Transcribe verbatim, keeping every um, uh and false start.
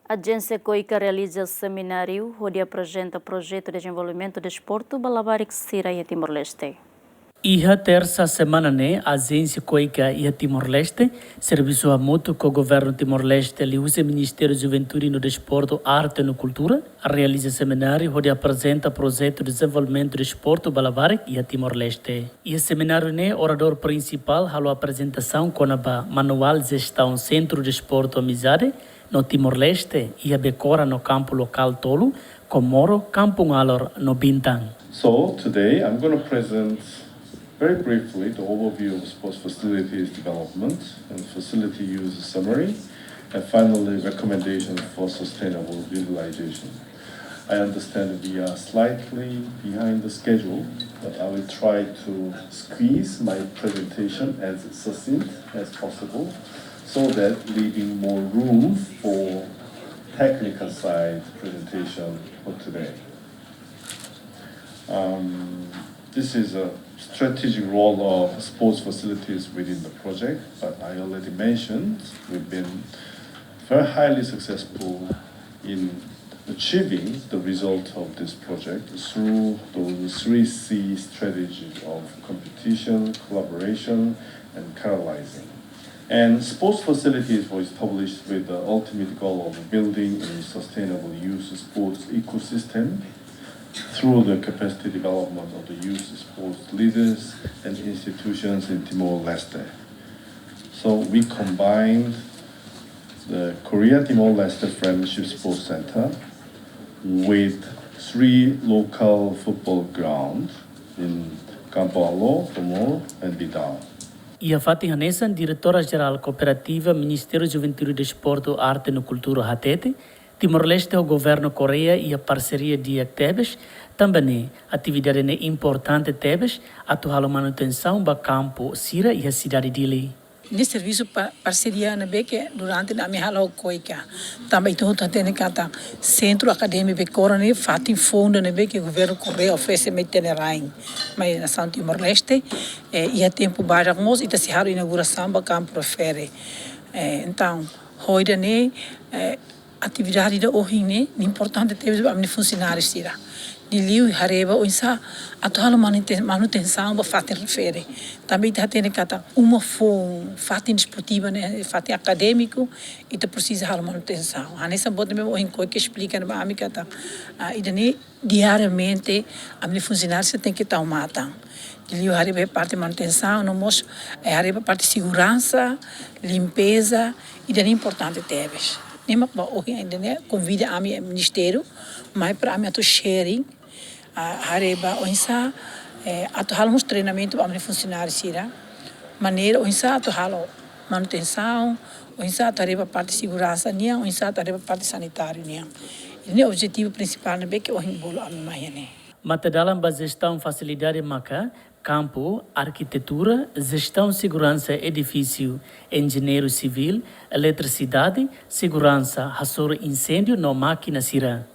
Ajénsia KOICA realiza semináriu hodi aprezenta projetu dezenvolvimentu desportu ba labarik sira iha Timor-Leste. Iha tersa semana ne'e, Ajénsia KOICA iha Timor-Leste, servisu hamutuk ho Governu Timor-Leste liuhusi Ministériu Juventude no Desportu, Arte no Kultura, realiza semináriu hodi aprezenta projetu dezenvolvimentu desportu ba labarik iha Timor-Leste. Iha semináriu ne'e, oradór prinsipál halo aprezentasaun kona-ba manuál jestaun Sentru Desportu Amizade no Timor-Leste iha Becora no kampu lokál tolu, Comoro, Kampu Ngalor no Bintang. So today I'm going to present very briefly the overview of sports facilities development and facility use summary, and finally recommendations for sustainable utilization. I understand we are slightly behind the schedule, but I will try to squeeze my presentation as succinct as possible so that leaving more room for technical side presentation for today. Um, this is a strategic role of sports facilities within the project, but I already mentioned we've been very highly successful in achieving the result of this project through the three C strategy of competition, collaboration, and catalyzing. And sports facilities were established with the ultimate goal of building a sustainable youth sports ecosystem through the capacity development of the youth sports leaders and institutions in Timor-Leste. So we combined the Korea Timor-Leste Friendship Sports Center with three local football grounds in Kampong Alo, Comoro, and Bintang. Iha fatin hanesan, Diretora Jerál Kooperativa Ministériu Juventude, Desportu, Arte no Kultura hatete, Timor-Leste ho Governu Korea iha parseria di'ak tebes, tanba ne'e atividade ne'e importante tebes atu halo manutensaun ba kampu sira iha sidade Dili. Ne'e servisu pa-, parseria ne'ebé ke durante ne'e ami halo ho KOICA. Tanba ita hotu hatene katak sentru akadémiku Becora ne'e fatin foun ne'ebé ke Governu Korea oferese mai Tenerine, mai nasaun Timor-Leste. Eh, iha tempu badak mós ita sei halo inaugurasaun ba kampu refere. Eh, entaun, ho ida-ne'e, eh, atividade ida ohin ne'e importante tebes ba ami-nia funsionáriu sira. Liuliu haree ba oinsá atu halo manuten-, manutensaun ba fatin refere. Tanba ita hatene katak uma foun, fatin desportiva ne'e, fatin akadémiku, ita presiza halo manutensaun. Hanesan boot ne'ebé ohin KOICA esplika ba ami katak, ah, ida-ne'e diariamente ami-nia funsionáriu sira tenke tau matan. Liuliu haree ba parte manutensaun, no mós, eh, haree ba parte seguransa, limpeza, ida-ne'e importante tebes. Ne'e mak ba ohin ida-ne'e konvida ami ministériu mai para ami atu sharing, ah, haree ba oinsá, eh, atu halo mós treinamentu ba ami-nia funsionáriu sira, maneira oinsá atu halo manutensaun, oinsá atu haree ba parte seguransa nian, oinsá atu haree ba parte sanitáriu nian. Ne'e objetivu prinsipál ne'ebé ke ohin bolu ami mai iha ne'e. Matadalan ba jestaun fasilidade maka kampu, arkitetura, jestaun seguransa edifísiu, enjeñeiru sivíl, eletrisidade, seguransa, hasoru inséndiu no mákina sira.